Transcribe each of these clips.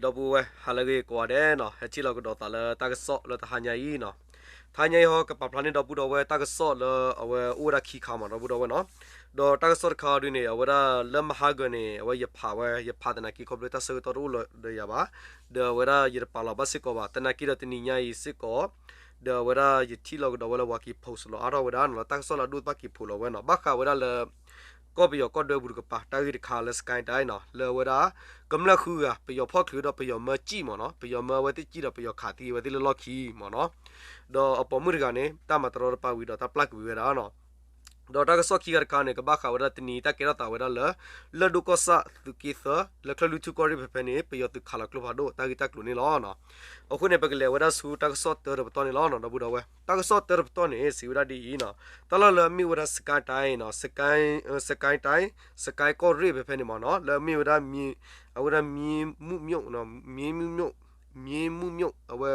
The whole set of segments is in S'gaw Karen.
ဒီပုၢ်ဝဲၢ် ဟါလၢအဂ့ၤကိးဂၤဒဲးနီၤ, ဟဲထံၣ်လိာ်ကဒီးသးလၢတၢ်ကစီၣ်လၢတဟါညါအံၤနီၤ. တဟါညါအံၤဟီ ကပာ်ဖျါန့ၢ်ဒီပုၢ်ဒီဝဲၢ်တၢ်ကစီၣ်လၢအဝဲအိၣ်ဝဲဒၣ်ခံခါမး ဒီပုၢ်ဒီဝဲၢ်နီၤ. ဒီးတၢ်ကစီၣ်တခါအံၤဒုန့ၣ် အဝဲဒၣ်လၢမဟါဂီၤန့ၣ် အဝဲယဖးဝဲ ယဖးသနာ်က့ခီဖျိတၢ်ဆၢကတီၢ်တအိၣ်လၢၤဒီးယၤဘၣ်, ဒီးအဝဲဒၣ်ယတပာ်လီၤဘၣ်စ့ၢ်ကီးဘၣ် သနာ်က့ဒီးတနံၤညါအံၤစ့ၢ်ကီး ဒီးအဝဲဒၣ်ယထံၣ်လိာ်ကဒီးဝဲလၢပှၤက့ၤ post လီၤအါထီၣ်ဝဲဒၣ်နီၤ လၢတၢ်ကစီၣ်လၢအဒိၣ်တဖၣ်က့ၤ post လီၤဝဲနီၤ, ဘၣ်ဃးဝဲဒၣ်လၢ ကီၢ်ပယီၤကီၢ်ဒွဲပူၤတကပၤ တၢ်ဂ့ၢ်တခါလၢ စကဲတၢ်နီၤ လၢအဝဲဒၣ် ကမျၢၢ်ဃုဂၤ ပယီၤဖီၣ်ချုးဒီးပယီၤမၢစံၣ်မးနီၤ, ပယီၤမၢအဝဲသ့ၣ်စံၣ်ဒီးပယီၤခးသံအဝဲသ့ၣ်လၢလီၢ်ခံမးနီၤ, ဒီးအပိာ်မုၣ်တဂၤန့ၣ် တၢ်မၤတရီတပါဝံၤဒီးတၢ်ပျၢ်ကွံာ်ဝဲဒၣ်နီၤ. ဒီးတၢ်ကစီၣ်ခံဂၤတခါန့ၣ် ကဘၣ်ဃးဝဲဒၣ်တနံၤတၢ်ကဲထီၣ်သးဝဲဒၣ်လၢ လၢၢ်ဒိၣ်ကီၢ်ဆၣ်သုးက့သၢ လၢချၢၣ်လွံၢ်ထူၣ်ကီၢ်ရ့ၣ်ဖဲဖဲန့ၣ် ပယီၤသုးခးလီၤကျိဖးဒိၣ်တၢ်ဂ့ၢ်တၢ်ကျိၤန့ၣ်လီၤ. အဃိန့ၣ် ပကလဲၤဝဲဒၣ်ဆူတၢ်ကစီၣ်တၢတပတီၢ်န့ၣ်လီၤနီၤ ဒီပုၢ်ဒီဝဲၢ်. တၢ်ကစီၣ်တၢတပတီၢ်န့ၣ် စံးဝဲဒၣ်ဒ်အံၤနီၤ, တၢ်လီၢ်လၢအမ့ၢ်ဝဲဒၣ် စကဲတၢ်နီၤ စကဲတၢ် စကဲကီၢ်ရ့ၣ်ဖဲဖဲန့ၣ်မးနီၤ လၢအမ့ၢ်ဝဲဒၣ် အဝဲဒၣ် မ့မူးမျိး မ့မူးမျိး မ့မူးမျိး အဝဲ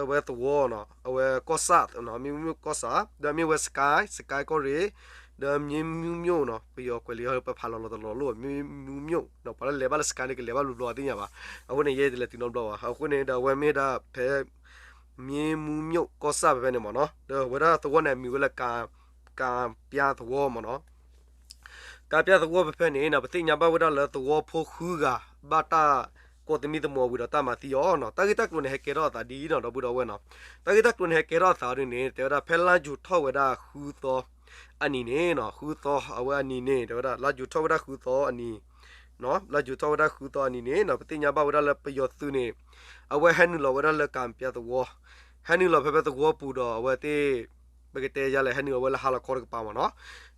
အဝဲသဝီနီၤ အဝဲကီၢ်ဆၣ် မ့မူးမျိးကီၢ်ဆၣ် ဒီးမ့ၢ်ဝဲ စကဲ စကဲကီၢ်ရ့ၣ် ဒီးမ့မူးမျိးနီၤ ပယီၤကွဲးလံာ်ဟီ ပဖးလီၤလီၤတလီၤလိၣ် မ့မူးမျိးနီၤ ပှၤလၢလဲၤဘၣ်လၢစကဲန့ၣ် ကလဲၤဘၣ်ဘျီဘျီသ့ၣ်ညါဘၣ်. အဃိန့ၣ် ယဲယတလဲၤတုၤနီတဘျီဘၣ်. အဃိန့ၣ်ဒီးအဝဲမ့ၢ်ဒၣ်ဖဲ မ့မူးမျိးကီၢ်ဆၣ်ဖဲဖဲန့ၣ်မးနီၤ ဒီးအဝဲဒၣ်သဝီန့ၣ် အမံၤဝဲလၢ ကၣ်ပၠါသဝီမးနီၤ ကၣ်ပၠါသဝီဖဲဖဲန့ၣ်နီၤ ပသ့ၣ်ညါဘၣ်ဝဲဒၣ်လၢသဝီဖိဃုဂၤ ဘၣ်တၢ်ကိးသမံသမိးဝံၤဒီးတၢ်မၤသံအီၤနီၤ. တၢ်ဂ့ၢ်တၢ်ကျိၤန့ၣ် ဟဲကဲထီၣ်အသးဒ်အံၤနီၤ ဒီပုၢ်ဒီဝဲၢ်နီၤ. တၢ်ဂ့ၢ်တၢ်ကျိၤန့ၣ် ဟဲကဲထီၣ်အသးဒ်န့ၣ် တဲဝဲဒၣ်ဖဲလါယူၤထီၣ်ဝဲဒၣ်ဃုသီအနံၤန့ၣ်နီၤ ဃုသီအဝဲအနံၤန့ၣ် တဲဝဲဒၣ်လါယူၤထီၣ်ဝဲဒၣ်ဃုသီအနံၤ လါယူၤထီၣ်ဝဲဒၣ်ဃုသီအနံၤန့ၣ်နီၤ ပသ့ၣ်ညါဘၣ်ဝဲဒၣ်လၢပယီၤသုးန့ၣ် အဝဲဟဲနုာ်လီၤဝဲဒၣ်လၢကၣ်ပၠါသဝီ ဟဲနုာ်လီၤဖဲဖဲသဝီပူၤဒီးအဝဲသ့ၣ် ပကတဲယၤလဲၣ် ဟဲနုာ်လီၤဝဲလၢဟါလီၤခီတကပၤမးနီၤ.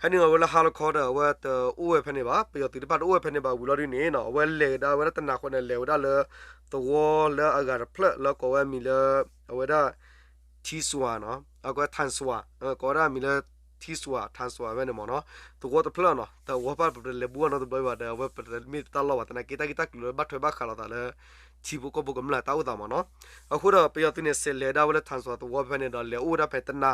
ဟဲနုာ်လီၤဝဲလၢဟါလီၤခီဒီး အဝဲတအိၣ်ဝဲဖဲန့ၣ်ဘၣ် ပယီၤသုးတဖၣ်တအိၣ်ဝဲဖဲန့ၣ်ဘၣ်ဝံၤလီၤဒ်န့ၣ်နီၤ အဝဲလဲၤကဒါဝဲဒၣ်တနၤဃီန့ၣ် လဲၤဝဲဒၣ်လၢ သဝီလၢအဂၤတဖျၢၣ်လၢကိးဝဲအမံၤလၢ အဝဲဒၣ် ထံစွၤနီၤ အကိးဝဲထၣ်စွၤ ကိးဝဲဒၣ်အမံၤလၢ ထံစွၤ ထၣ်စွၤ ဖဲန့ၣ်မးနီၤ. သဝီတဖျၢၣ်နီၤ သဝီဖၣ်ပလဲၤဘူၣ်အနီတဘျီဘၣ်ဒီး အဝဲပမ့ၢ်တၢ်လီၢ်ဘၣ် သနာ်က့တၢ်ဂ့ၢ်တၢ်ကျိၤလၢဘၣ်ထွဲဘၣ်ဃးလိာ်သးလၢ ထံဖိကီၢ်ဖိကမျၢၢ်တၢ်အိၣ်သးမးနီၤ. အဃိဒီးပယီၤသုးန့ၣ် စဲးလဲၤဒၣ်ဝဲလၢထၣ်စွၤသဝီဖဲဖဲန့ၣ်ဒီး လဲၤအိၣ်ဝဲဒၣ်ဖဲတနၤ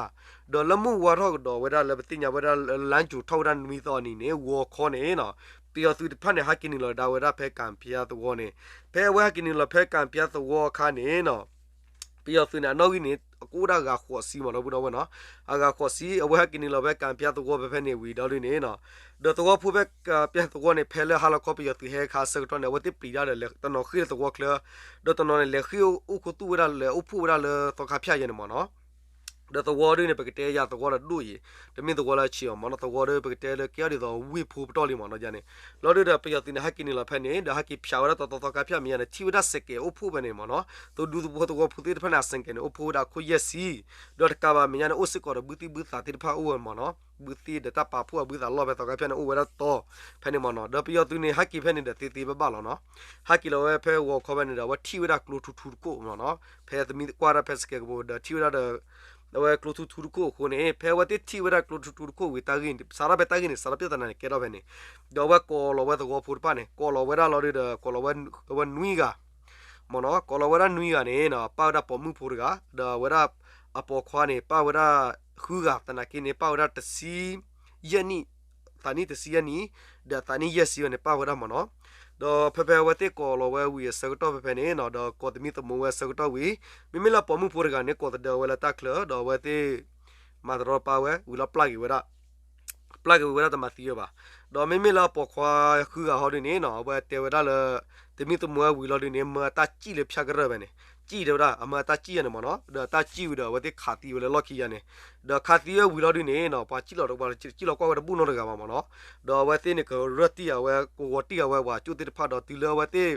ဒီးလၢမုၢ်ဝါထီၣ်ကဒီးဝဲဒၣ်လၢပသ့ၣ်ညါဝဲဒၣ်လၢလါယူၤထီၣ်ဝဲဒၣ်နွံသီအနံၤန့ၣ် ဂီၤခီန့ၣ်နီၤ ပယီၤသုးတဖၣ်န့ၣ် ဟဲက့ၤနုာ်လီၤကဒါဝဲဒၣ်ဖဲကၣ်ပၠါသဝီန့ၣ် ဖဲအဝဲဟဲက့ၤနုာ်လီၤဖဲကၣ်ပၠါသဝီအခါန့ၣ်နီၤ ပယီၤသုးန့ၣ် အနီၣ်ဂံၢ်န့ၣ် အကအိၣ်ဒၣ်ဂၤဃိးဆံမး ဒီပုၢ်ဒီဝဲၢ်နီၤ. အဂၤဃိးဆံ အဝဲဟဲက့ၤနုာ်လီၤဖဲကၣ်ပၠါသဝီဖဲဖဲန့ၣ်ဝံၤဒီးဒ်န့ၣ်နီၤ ဒီးသဝီဖိဖဲကၣ်ပၠါသဝီန့ၣ် ဖဲလၢဟါလီၤခီပယီၤသုးဟဲခါဆၢကတီၢ်န့ၣ် အဝဲသ့ၣ်ပျံၤတၢ်ဒီးလဲၤတနီၤဃ့ၢ်လၢသဝီချၢ ဒီးတနီၤန့ၣ် လဲၤဃ့ၢ်အိၣ်ခူသူၣ်ဝဲဒၣ်လဲၤအိၣ်ဖှိၣ်ဝဲဒၣ်လၢသီခါဖၠၣ်ယဲန့ၣ်မးနီၤ. ဒီးသဝီဒ်န့ၣ် ပကတဲယၤသဝီဒီးဒိၣ်အံၤ တမ့ၢ်သဝီလၢအဆံးအီၤမးနီၤ သဝီဒီးပကတဲလၢကဲအီၤဒ်သိးဝ့ၢ်ဖိပတီၢ်လံမးနီၤယဲန့ၣ် လီၤဒုဒီးပယီၤသုးန့ၣ် ဟဲက့ၤနုာ်လီၤဖဲန့ၣ် ဒီးဟဲက့ၤဖျိးဝဲဒၣ်သီသီသီခါဖၠၣ်မဲာ်ညါန့ၣ် ထံၣ်ဝဲဒၣ်စဲးကဲးအိၣ်ဖှိၣ်ဖဲန့ၣ်မးနီၤ သဒူသဝီသဝီဖိသ့ၣ်တဖၣ်န့ၣ် အစဲးကဲးန့ၣ် အိၣ်ဖှိၣ်ဝဲဒၣ်အခိၣ်ယဲၢ်ဆံ ဒီးတကးဘၣ်မဲာ်ညါန့ၣ် အိၣ်စ့ၢ်ကီးဒီးဘုသံၣ်ဘုသးသ့ၣ်တဖၣ်အိၣ်ဝဲမးနီၤ ဘုသံၣ်ဒီးတၢ်ပာ်ဖှိၣ်အဘုသးလီၢ်ဖဲသီခါဖၠၣ်န့ၣ် အိၣ်ဝဲဒၣ်တီဖဲန့ၣ်မးနီၤ ဒီးပယီၤသုးန့ၣ် ဟဲက့ၤဖဲန့ၣ်ဒီးသ့သ့ဘၣ်ဘၣ်လီၤနီၤ ဟဲက့ၤလီၤဝဲဖဲဂီၤခီဖဲန့ၣ်ဒီး အဝဲထံၣ်ဝဲဒၣ်ကျိထူထူတခိၣ်မးနီၤ ဖဲသမံသမိးကွၢ်တၢ်ဖဲစကဲးကပိၤဒီးထံၣ်ဝဲဒၣ်ဒီး အဝဲကျိထူထူတခိၣ်အဃိန့ၣ် ဖဲအဝဲသ့ၣ်ထံၣ်ဝဲဒၣ်ကျိထူထူတခိၣ်ဝံၤတၢ်ဂ့ၢ်န့ၣ် စးထီၣ်ဖဲတၢ်ဂ့ၢ်န့ၣ် စးထီၣ်ပၠၣ်သနာ်န့ၣ် ကဲထီၣ်ဖဲန့ၣ် ဒီးအဝဲကိးလီၤဝဲသဝီဖိတဖၣ်န့ၣ် ကိးလီၤဝဲဒၣ်လီၤဒုဒီး ကိးလီၤဝဲနွံဂၤ မ့ၢ်နီၤ ကိးလီၤဝဲဒၣ်နွံဂၤန့ၣ်နီၤ ပၣ်ဝဲဒၣ်ပိာ်မုၣ်ဖိတဂၤ ဒီးအဝဲဒၣ်အပိာ်ခွါန့ၣ် ပၣ်ဝဲဒၣ်ဃုဂၤ သနာ်က့န့ၣ် ပၣ်ဝဲဒၣ်တဆံယဲၢ်နံၣ် သးနံၣ်တဆံယဲၢ်နံၣ် ဒီးသးနံၣ်ယဲၢ်ဆံဝဲန့ၣ် ပၣ်ဝဲဒၣ်မ့ၢ်နီၤ ဒီးဖဲဖဲအဝဲသ့ၣ်ကိးလီၤဝဲဝံၤအဆၢကတီၢ်ဖဲဖဲန့ၣ်နီၤ ဒီးကိးသမံသမိးဝဲအဆၢကတီၢ်ဝံၤ မ့မ့ၢ်လၢပိာ်မုၣ်ဖိတဂၤန့ၣ် ကိးသဒၢဝဲလၢတၢ်ချၢ ဒီးအဝဲသ့ၣ် မၤတရီတပါဝဲ ဝံၤလီၤပျၢ်က့ၤဝဲဒၣ် ပျၢ်က့ၤဝဲဒၣ်တမၤသံဝဲဘၣ်. ဒီးမ့မ့ၢ်လၢအပိာ်ခွါဃုဂၤဟီဒုန့ၣ်နီၤ အဝဲတဲဝဲဒၣ်လၢ သမံသမိးဝဲဝံၤလီၤဒုန့ၣ် မၢအတၢ်စံၣ်လၢဖၠၣ်ကရၢၢ်ဖဲန့ၣ် စံၣ်တဲဝဲဒၣ် အမၢအတၢ်စံၣ်ယဲန့ၣ်မ့ၢ်နီၤ ဒီးအတၢ်စံၣ်ဝံၤဒီး အဝဲသ့ၣ်ခးသံဝဲလၢလီၢ်ခံယဲန့ၣ် ဒီးခးသံဝဲဝံၤလီၤဒုန့ၣ်နီၤ ပှၤစံၣ်လီၤတပှၤစံၣ်လီၤကွၢ်ဝဲတဘူၣ်နီတဂၤဘၣ်မ့ၢ်နီၤ ဒီးအဝဲသ့ၣ်န့ၣ် ကရၢၢ်တံၢ်အဝဲ ကဝီၤတံၢ်အဝဲပှၤကၠိၣ်သ့ၣ်တဖၣ်ဒီးတုၤလၢအဝဲသ့ၣ်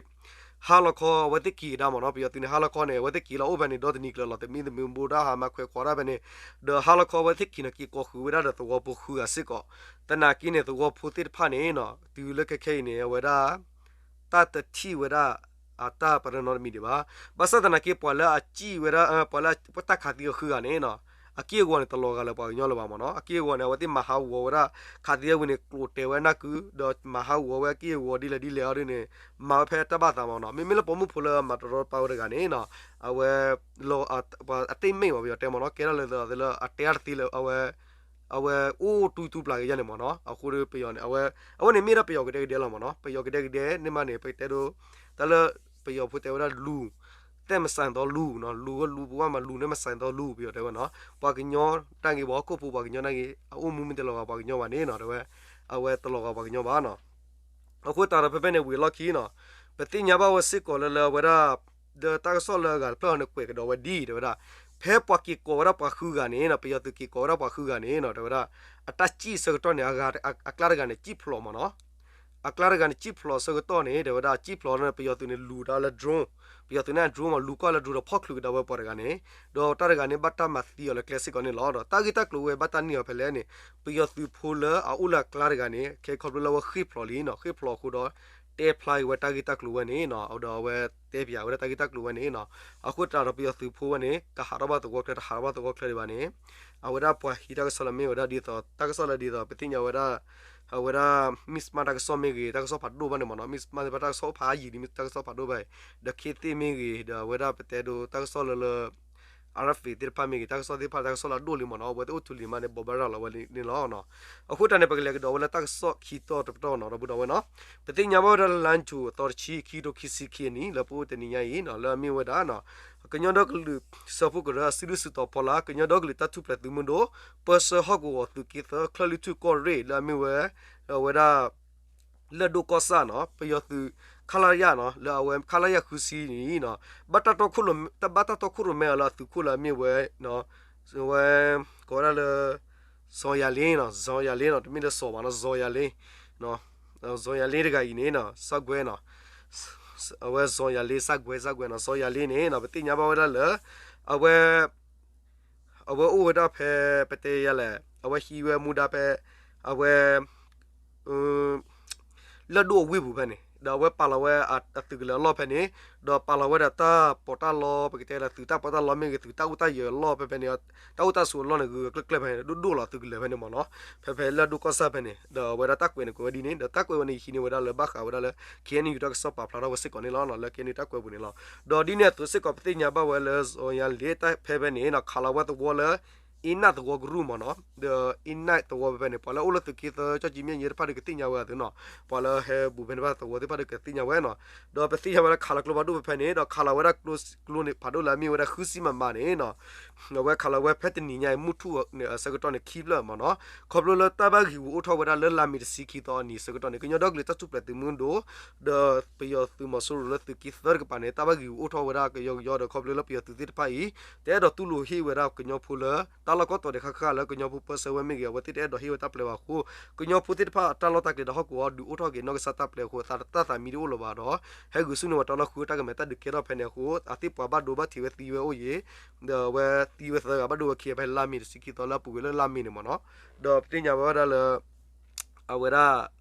ဟါလီၤခီ အဝဲသ့ၣ်က့ၤကဒါမ့ၢ်နီၤ ပယီၤသုးန့ၣ် ဟါလီၤခီန့ၣ် အဝဲသ့ၣ်က့ၤလီၤအိၣ်ဖဲန့ၣ် ဒီတနံၤကျၢၤလီၤ သမံသမိးဘိဒၣ်ဟါမၤခွဲးခွါဒၣ်ဖဲန့ၣ် ဒီးဟါလီၤခီ အဝဲသ့ၣ်က့ၤနီၤက့ၤကိးဃုာ်ဝဲဒၣ်ဒီးသဝီဖိဃုဂၤစ့ၢ်ကီး သနာ်က့န့ၣ် သဝီဖိသ့ၣ်တဖၣ်န့ၣ်နီၤ တုၤလၢခဲခဲအံၤန့ၣ် အဝဲဒၣ် တၢ်တထံၣ်ဝဲဒၣ် အတၢ်ပရၢနီတမံၤဒံးဘၣ်. ဘၣ်ဆၣ်သနာ်က့ ပှၤလၢအစံၣ်ဝဲဒၣ် ပှၤလၢတၢ်ခးသံအဃုဂၤန့ၣ်နီၤ အက့ၢ်အဂီၤန့ၣ် တလီၤဂာ်လၢပှၤကညီလၢၤဘၣ်မ့ၢ်နီၤ အက့ၢ်အဂီၤန့ၣ် အဝဲသ့ၣ်မၤဟးဂီၤဝဲဒၣ် ခးသံအဝံၤန့ၣ် ကျိၤတဲာ်ဝဲနၢ်ကု ဒီးမၤဟးဂီၤဝဲအက့ၢ်အဂီၤဒ်လဲၣ်ဒ်လဲၣ်အီၤဒ်န့ၣ် မၤဝဲဖဲတၢ်ဘၣ်သးမ့ၢ်နီၤ မ့မ့ၢ်လၢပိာ်မုၣ်ဖိလၢမၤတရီတပါဝဲတဂၤန့ၣ်နီၤ အဝဲ အတ့ၢ်မ့ၢ်ဝဲပယီၤတဲမ့ၢ်နီၤ ကဲထီၣ်လၢသးလၢအတဲအါတသ့လၢအဝဲ အဝဲအိၣ်တူၢ်တူၢ်ပျၢ်က့ၤယဲန့ၣ်မ့ၢ်နီၤ အဃိဒီးပယီၤန့ၣ် အဝဲ အဝဲန့ၣ်မ့ၢ်ဒၣ်ပယီၤကဒဲကဒဲလီၤမ့ၢ်နီၤ ပယီၤကဒဲကဒဲန့ၣ်မးန့ၣ် ပကတဲဒိ တၢ်လၢ ပယီၤဖိတဲဝဲဒၣ်လူၤ, သဲမစဲသိးလူၤနီၤ, လူၤဝဲလူၤပဝဲမး လူၤန့ၣ်မစဲသိးလူၤ ပယီၤတဲဝဲနီၤ, ပှၤကညီတၢ်ဂ့ၤ ပှၤဟီၣ်ခိၣ်ဖိပှၤကညီတၢ်ဂ့ၤ အအိၣ်မူမ့ၢ်တလီၤဂာ်ပှၤကညီဘၣ်န့ၣ်နီၤ တဲဝဲ, အဝဲတလီၤဂာ်ပှၤကညီဘၣ်နီၤ. အဃိသတးဒီးဖဲဖဲန့ၣ်ဝံၤအလီၢ်ခံနီၤ, ပသ့ၣ်ညါဘၣ်ဝဲစ့ၢ်ကီးလၢလၢအဝဲဒၣ် ဒီးတၢ်ကစီၣ်လၢအဂၤတဖျၢၣ်အံၤန့ၣ် ကွဲးကဒီးဝဲဒ်အံၤ တဲဝဲဒၣ်, ဖဲပှၤက့ၤကိးဝဲဒၣ်ပှၤဃုဂၤန့ၣ်နီၤ, ပယီၤသုးက့ၤကိးဝဲဒၣ်ပှၤဃုဂၤန့ၣ်နီၤ တဲဝဲဒၣ်, အတၢ်စံၣ်ဆၢကတီၢ်န့ၣ် အဂၤ အကျါတဂၤန့ၣ် စံၣ်ဖျိးမးနီၤ, အကျါတဂၤန့ၣ် စံၣ်ဖျိးဆၢကတီၢ်န့ၣ် တဲဝဲဒၣ် စံၣ်ဖျိးန့ၣ် ပယီၤသုးန့ၣ်လူၤဒီးလၢ drone, ပယီၤသုးန့ၣ် drone မး လူၤကွၢ်လၢ drone ဒီးဖီၣ်ချုးကဒါဝဲပှၤတဂၤန့ၣ်, ဒီးတၢ်တဂၤန့ၣ် ဘၣ်တၢ်မၤသံအီၤလၢကျဲစ့ၢ်ကီးန့ၣ်လီၤ. ဒီးတၢ်ဂ့ၢ်တၢ်ကျိၤဝဲဘၣ်တၢ်န့ၢ်အီၤဖဲလဲၣ်န့ၣ်, ပယီၤသုးဖိလၢအအိၣ်လၢအကျါတဂၤန့ၣ် ခဲခီဖျိလၢအဝဲဃ့ၢ်ဖျိးလံနီၤ, ဃ့ၢ်ဖျိးအဃိဒီး တဲဖျါက့ၤဝဲတၢ်ဂ့ၢ်တၢ်ကျိၤဝဲန့ၣ်နီၤ, ဒီးအဝဲတဲဖျါဝဲဒၣ်တၢ်ဂ့ၢ်တၢ်ကျိၤဝဲန့ၣ်နီၤ, အဃိသတးဒီးပယီၤသုးဖိဝဲန့ၣ် ကဟးထီၣ်ဘၣ်သဝီကျဲ တဟးထီၣ်ဘၣ်သဝီကျဲဒံးဘၣ်န့ၣ်, အဝဲဒၣ်ပှၤဟံးတၢ်ကစီၣ်လၢမ့ၢ်ဝဲဒၣ်ဒ်သိး တၢ်ကစီၣ်လၢဒ်သိး ပသ့ၣ်ညါဝဲဒၣ် အဝဲဒၣ် မံၣ်စမၣ်တၢ်ကစီၣ်မ့ၢ်ဂ့ၤ တၢ်ကစီၣ်ဖးဒိၣ်ဘၣ်န့ၣ်မးနီၤ, မံၣ်စမၣ်သ့ၣ်တဖၣ်တၢ်ကစီၣ်အိၣ်ဖးယံာ်လံ မ့ၢ်တၢ်ကစီၣ်ဖးဒိၣ်ဘၣ်အံၤ, ဒီးခ့သ့ၣ်မ့ၢ်ဂ့ၤ ဒီးအဝဲဒၣ်ပတဲဒိတၢ်ကစီၣ်လၢလၢ RFA သ့ၣ်တဖၣ်မ့ၢ်ဂ့ၤ တၢ်ကစီၣ်သ့ၣ်တဖၣ်တၢ်ကစီၣ်လၢအဒိၣ်လံမးနီၤ, အဝဲသ့ၣ်အိၣ်ထူလံၤမးန့ၣ် ဘိးဘၣ်ရၤလီၤဝဲန့ၣ်လီၤ. အဃိတၢ်န့ၣ် ပကလဲၤကဒီးဝဲလၢတၢ်ကစီၣ်ခံတီၤတပတီၢ်နီၤ ဒီပုၢ်ဒီဝဲၢ်နီၤ, ပသ့ၣ်ညါဘၣ်ဝဲဒၣ်လၢ လါယူၤအသီတဆံ ခံကထိခံဆံခံအနံၣ် လၢပအိၣ်တနံၤညါအံၤနီၤ လၢအမ့ၢ်ဝဲဒၣ် ကညီဒီကလုာ်စၢဖှိၣ်ကရၢ အစုဒုၣ်စုတီၤဖီလာ် ကညီဒီကလုာ်တၢ်ထူၣ်ဖျဲးသုးမုၢ်ဒိၣ် ပၢဆှၢဟီၣ်ကဝီၤသုးက့သၢ ချၢၣ်လွံၢ်ထူၣ်ကီၢ်ရ့ၣ် လၢအမ့ၢ်ဝဲ အဝဲဒၣ် လၢၢ်ဒိၣ်ကီၢ်ဆၣ်နီၤ ပယီၤသုး ခလရ နီၤ လၢအဝဲ ခလရ ဃုဆံန့ၣ်နီၤ ဘၣ်တၢ်တီခိၣ်ရိၣ်မဲ ဘၣ်တၢ်တီခိၣ်ရိၣ်မဲအီၤလၢအသုးခိၣ်လၢအမ့ၢ်ဝဲ ဝဲ ကိးဝဲဒၣ်လၢ စီၤယၤလ့နီၤ စီၤယၤလ့နီၤ တမ့ၢ်လၢစီၤဘၣ်နီၤ စီၤယၤလ့ စီၤယၤလ့တဂၤအံၤန့ၣ်နီၤ စၢ်ကွဲနီၤ အဝဲစီၤယၤလ့ စၢ်ကွဲ စၢ်ကွဲနီၤ စီၤယၤလ့န့ၣ်နီၤ ပသ့ၣ်ညါဘၣ်ဝဲဒၣ်လၢ အဝဲ အဝဲအိၣ်ဝဲဒၣ်ဖဲ ပတဲယၤလဲၣ် အဝဲဟံးဝဲမူဒါဖဲ အဝဲ လၢၢ်ဒိၣ်အဝ့ၢ်ပူၤဖဲန့ၣ် ဒီးအဝဲပာ်လီၤဝဲအသုးကလၢၤအလီၢ်ဖဲန့ၣ် ဒီးပာ်လီၤဝဲဒၣ်တၢ်ပီးတၢ်လီ ပကတဲလၢသုးတၢ်ပီးတၢ်လီမ့ၢ်ဂ့ၤ သုးတၢ်အိၣ်တၢ်ယၢၤအလီၢ်ဖဲဖဲန့ၣ် တၢ်အိၣ်တၢ်ဆိးအလီၢ်န့ၣ် ဂုၤဂုၤကျၢၢ်ကျၢၢ်ဖဲန့ၣ် ဒိၣ်ဒိၣ်လီၤသုးကလၢၤဖဲန့ၣ်မးနီၤ ဖဲဖဲလၢၢ်ဒိၣ်ကီၢ်ဆၣ်ဖဲန့ၣ် ဒီးအဝဲဒၣ်တၢ်ကွဲးန့ၣ်ကွဲးဝဲဒ်န့ၣ် ဒီးတၢ်ကွဲးဝဲန့ၣ် ယဟံးန့ၢ်ဝဲဒၣ်လၢဘၣ်ဃးဝဲဒၣ်လၢ KNU တၢ်ကစီၣ်ပာ်ဖျါထီၣ်ဝဲစ့ၢ်ကီးန့ၣ်လီၤ လၢ KNU တၢ်ကွဲးပူၤန့ၣ်လီၤ. ဒီးဒ်န့ၣ်အသိးစ့ၢ်ကီး ပသ့ၣ်ညါဘၣ်ဝဲလၢ စီၤယၤလ့ ဖဲဖဲန့ၣ် ခးလီၤဝဲသဝီလၢ အ့နၣ်သဝီကရူၢ်မးနီၤ ဒီးအ့နၣ်သဝီဖဲဖဲန့ၣ် ပှၤလၢအအိၣ်လၢသုးက့သၢ ကၠီၣ်ကၠံမ့ၢ်ယဲတဖၣ်ဒီးကသ့ၣ်ညါဝဲအသိးနီၤ ပှၤလၢဟဲဘူးဖဲန့ၣ်ဘၣ်သဝီသ့ၣ်တဖၣ်ဒီးကသ့ၣ်ညါဝဲနီၤ ဒီးပသ့ၣ်ညါဝဲလၢခးလီၤကျိဖးဒိၣ်ဖဲဖဲန့ၣ် ဒီးခးလီၤဝဲဒၣ်ကျိန့ၣ်ဖးဒိၣ်လၢအမ့ၢ်ဝဲဒၣ်ဃုဆံမမန့ၣ်နီၤ အဝဲခးလီၤဝဲဖဲတနံၤညါအံၤ မုၢ်ထူၣ်အဆၢကတီၢ်န့ၣ် ခံဖျၢၣ်မးနီၤ ခီဖျိလၢတၢ်ဘၣ်ဂံာ်ဂူာ်အိၣ်ထီၣ်ဝဲဒၣ်လၢလါမ့ၤတဆံခံသီအနံၤအဆၢကတီၢ်န့ၣ် ကညီဒီကလုာ်တၢ်ထူၣ်ဖျဲးသုးမုၢ်ဒိၣ် ဒီးပယီၤသုးမီၤစိရိၤလၢသုးက့သၢတကပၤန့ၣ် တၢ်ဘၣ်ဂံာ်ဂူာ်အိၣ်ထီၣ်ဝဲဒၣ်ကယီကယီဒီး ခီဖျိလၢပယီၤသုးသ့ၣ်တဖၣ်အံၤ တအဲၣ်ဒိးတူၢ်လိာ်ဟ့ၣ်ဝဲဒၣ်ကညီဖိလၢ တၢ်လီၢ်ကိးတီၤဒဲးခါခါလၢကညီဖိပၢဆှၢဝဲမ့ၢ်ဂ့ၤ အဝဲသ့ၣ်တအဲၣ်ဒိးဟ့ၣ်ဝဲတၢ်ပျဲဘၣ်အဃိ ကညီဖိသ့ၣ်တဖၣ်အတၢ်လီၢ်တၢ်ကျဲဒီးဟီၣ်ကဝီၤဒုးအိၣ်ထီၣ်က့ၤနီၢ်ကစၢ်တၢ်ပျဲအဃိ သးတၢ်သးမံတအိၣ်လၢၤဘၣ်ဒီး ဟဲဂုာ်ဆူၣ်န့ၢ်ဝဲတၢ်လီၢ်ဃုတၢ်ကမဲာ်တၢ်ဒုးကဲထီၣ်ဖဲန့ၣ်အဃိ အသ့ၣ်ပှၤဘၣ်ဒိဘၣ်ထံးဝဲသံဝဲအိၣ်ယံၤ ဒီးအဝဲသံဝဲသၢဂၤဘၣ်ဒိဝဲခံဂၤဖဲလါမ့ၤတဆံခံသီလၢအပူၤကွံာ်လၢလါမ့ၤန့ၣ်မးနီၤ ဒီးပသ့ၣ်ညါဝဲဒၣ်လၢ အဝဲဒၣ်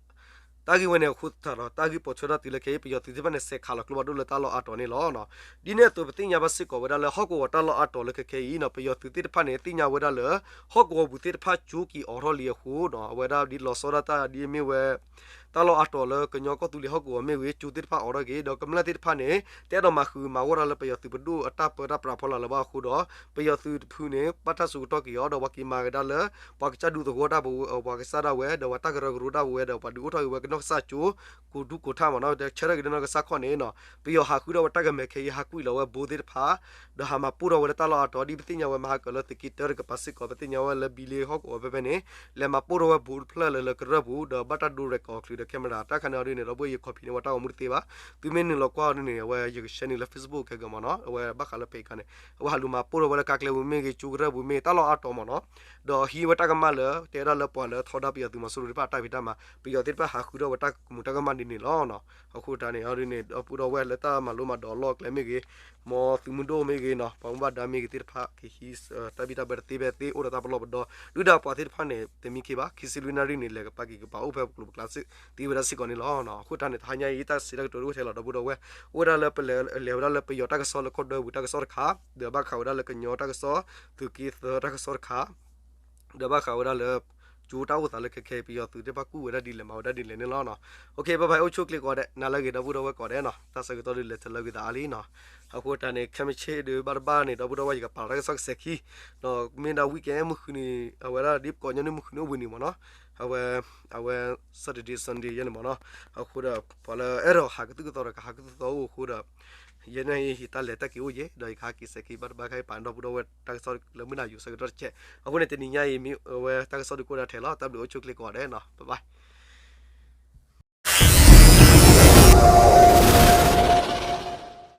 တၢ်ဂ့ၢ်ဝဲန့ၣ်အဃိသတးဒီး တၢ်ဂ့ၢ်ပိာ်ထွဲထီၣ်တုၤလၢခဲအံၤ ပယီၤသုးသ့ၣ်တဖၣ်န့ၣ် စဲးခးလီၤကျိဖးဒိၣ်လၢတၢ်လီၢ်အါတီၤန့ၣ်လီၤ. ဒ်န့ၣ်အသိး ပသ့ၣ်ညါဘၣ်စ့ၢ်ကီးဝဲဒၣ်လၢဟီၣ်ကဝီၤတၢ်လီၢ်အါတီၤလၢခဲခဲအံၤနီၤ ပယီၤသုးသ့ၣ်တဖၣ်န့ၣ် သ့ၣ်ညါဝဲဒၣ်လၢ ဟီၣ်ကဝီၤပူၤသ့ၣ်တဖၣ်ကၠိက့ၤအိးထီၣ်လံအဃိနီၤ အဝဲဒၣ်ဒ်လီၤဆီဒၣ်တၢ်ဒ်အမ့ၢ်ဝဲ တၢ်လီၢ်အါတီၤလၢကညီကီၢ်သူလ့ၤဟီၣ်ကဝီၤမ့ၢ်ဂ့ၤ ကၠိသ့ၣ်တဖၣ်အိးထီၣ်က့ၤ ဒီးကမျၢၢ်သ့ၣ်တဖၣ်န့ၣ် တအဲၣ်ဒိးမၤဃုာ်မၤဂီၢ်တၢ်လၢပယီၤသုးပဒိၣ်အတၢ်ပၢတၢ်ပြးဖီလာ်လၢၤဘၣ်အဃိဒီး ပယီၤသုးတဖုန့ၣ် ဘၣ်တၢ်စိာ်ကတီၢ်က့ၤအီၤ ဒီးပှၤက့ၤမၤကဒါလၢ ပှၤကစၢ်ဒူသဝီတၢ်ပဝဲ ပှၤကစၢ်ဒၣ်ဝဲ ဒီးပှၤတၢ်ကရၢကရိဒၣ်ဝဲ ဒီးပှၤဒုးအိၣ်ထီၣ်က့ၤဝဲကနီၢ်ကစၢ်ကၠိ ကိးဒူကိးထၣ်မးနီၤ ဒီးဆၢထၢၣ်က့ၤဒီးနီၢ်ကစၢ်ခီၣ်န့ၣ်နီၤ ပယီၤဟးဃုထီၣ်ဝဲတၢ်ကမဲာ်ခဲအံၤ ဟးကွံာ်လီၤဝဲဘိသ့ၣ်တဖၣ် ဒီးဟးမၤပိၢ်ထီၣ်ဝဲလၢတၢ်လီၢ်အါတီၤ ဒ်ပသ့ၣ်ညါဝဲမဟါကၢၤလၢသုးက့တၢတကပၤစ့ၢ်ကီး ပသ့ၣ်ညါဝဲလၢဘံလ့ဟီၣ်ကဝီၤဖဲဖဲန့ၣ် လဲၤမၤပိၢ်ထီၣ်ဝဲဘိတဖျၢၣ်လၢလၢကရၢၢ်ပူၤ ဒီးဘၣ်တၢ်ဒိ record အီၤချုးဒီး camera တၢ်ခါန့ၣ်အီၤဒ်န့ၣ် ဒီပုၢ်ဝဲၢ်ယ copy န့ၢ်ဝဲတၢ်ဂီၤမူတသ့ဘၣ် သုမ့ၢ်နုာ်လီၤကွၢ်အီၤဒ်န့ၣ် အဝဲယက share န့ၢ်လၢ Facebook ခဲကမးနီၤ အဝဲဘၣ်ဃးလၢ page ခါန့ၣ် အဝဲဟးလူၤမၤပိၢ်ထီၣ်ဝဲလၢကါကျဲပူၤမ့ၢ်ဂ့ၤ ကၠိကရၢၢ်ပူၤမ့ၢ် တၢ်လီၢ်အါတီၤမးနီၤ ဒီးဟံးဝဲတၢ်ကမၣ်လၢ တဲဒၣ်လၢပှၤလၢထီဒါပယီၤသုးမီၤစိရိၤသ့ၣ်တဖၣ်တၢ်ဖံးတၢ်မၤ ပယီၤသ့ၣ်တဖၣ်ဟးဃုထီၣ်ဝဲတၢ်ကမူၤတၢ်ကမၣ်ဒ်န့ၣ်လီၤ. အဃိတၢ်န့ၣ်အီၤဒ်န့ၣ် ဒီပုၢ်ဒီဝဲၢ်လၢတၢ်မၤလိမၤဒိးအလီၢ်အကျဲမ့ၢ်ဂ့ၤ မ်သုးမုၢ်ဒိၣ်မ့ၢ်ဂ့ၤနီၤ ပှၤမူဘၣ်ဒါမ့ၢ်ဂ့ၤသ့ၣ်တဖၣ် ကဟံးတၢ်ဘံၣ်တၢ်ဘၢတသ့ဖဲသ့ အိၣ်ဒီးတၢ်ပလီၢ်ပဒီ ဒုၣ်ဒါပှၤသ့ၣ်တဖၣ်န့ၣ် တမံခ့ဘၣ် ခံဆံလွံၢ်နၣ်ရံၣ်န့ၣ် လဲၤကပာ်က့ၤကပာ်အိၣ်ဖဲပကျိၤပကျါသ့ဝဲဒၣ်စ့ၢ်ကီးန့ၣ်လီၤ. အဃိတၢ်န့ၣ် တဟါညါအံၤ တၢ်စံးတၢ်ကတိၤတအိၣ်ထဲလီၤ ဒီပုၢ်ဒီဝဲၢ် အိၣ်ဝဲဒၣ်လၢပလဲၤဝဲဒၣ်လၢပယီၤတၢ်ကစီၣ်လၢကီၢ်ဒၢပူၤတၢ်ကစီၣ်တခါ ဒီးဘၣ်ဃးဝဲဒၣ်လၢကညီတၢ်ကစီၣ် သုးက့သၢတၢ်ကစီၣ်တခါ ဒီးဘၣ်ဃးဝဲဒၣ်လၢ ကၠိတၢ်အိၣ်သးလၢခဲခဲအံၤ ပယီၤသုးသ့ၣ်တဖၣ်ကူၣ်ဝဲဒၣ်ဒ်လဲၣ် မၤဝဲဒၣ်ဒ်လဲၣ်န့ၣ်လီၤနီၤ. OK, bye bye, အိၣ်ဆူၣ်ချ့ကိးဂၤဒဲး, နၤလၢအဂ့ၤ ဒီပုၢ်ဒီဝဲၢ်ကိးဂၤဒဲးနီၤ, တၢ်ဆၢကတီၢ်ဒုးလဲၤတလၢကွံာ်သးအါလံနီၤ. အဃိတၢ်န့ၣ် ခဲမုၢ်ဆ့ၣ်ဒုး ဘၣ်တဘၣ်န့ၣ် ဒီပုၢ်ဒီဝဲၢ် ယကပာ်လီၤတၢ်ကစီၣ်ကစဲးခံ, ဒီးမ့ၢ်ဒၣ် weekend မုၢ်ဃုနံၤ အဝဲဒၣ်ဒ်ပကိးညီနုၢ်မုၢ်ဃုနံၤအိၣ်ဘှံးနံၤမ့ၢ်နီၤ, အဝဲ အဝဲ Saturday Sunday ယဲန့ၣ်မ့ၢ်နီၤ. အဃိဒီး ပှၤလၢအဲၣ်ဒိးဟးကသုၣ်ကသီဒီး ကဟးကသုၣ်ကသီအိၣ်အဃိဒီး ယဲန့ၣ်အံၤ ယတၢ်လဲၤတၢ်က့ၤအိၣ်ယဲ ဒီးယကဟဲက့ၤစဲးခံဘၣ်တဘၣ် ခဲအံၤပာ်ဒီပုၢ်ဒီဝဲၢ်တၢ်ကစီၣ်လၢမုၢ်နၤယိၤဆၢကတီၢ်တကဲး. အဃိန့ၣ် တနံၤညါအံၤ မ့ၢ်အဝဲတၢ်ကစီၣ်ဒုးကအိၣ်ဒၣ်ထဲလီၤ. တၢ်ဘျုး အိၣ်ဆူၣ်ချ့ကိးဂၤဒဲးနီၤ, bye bye.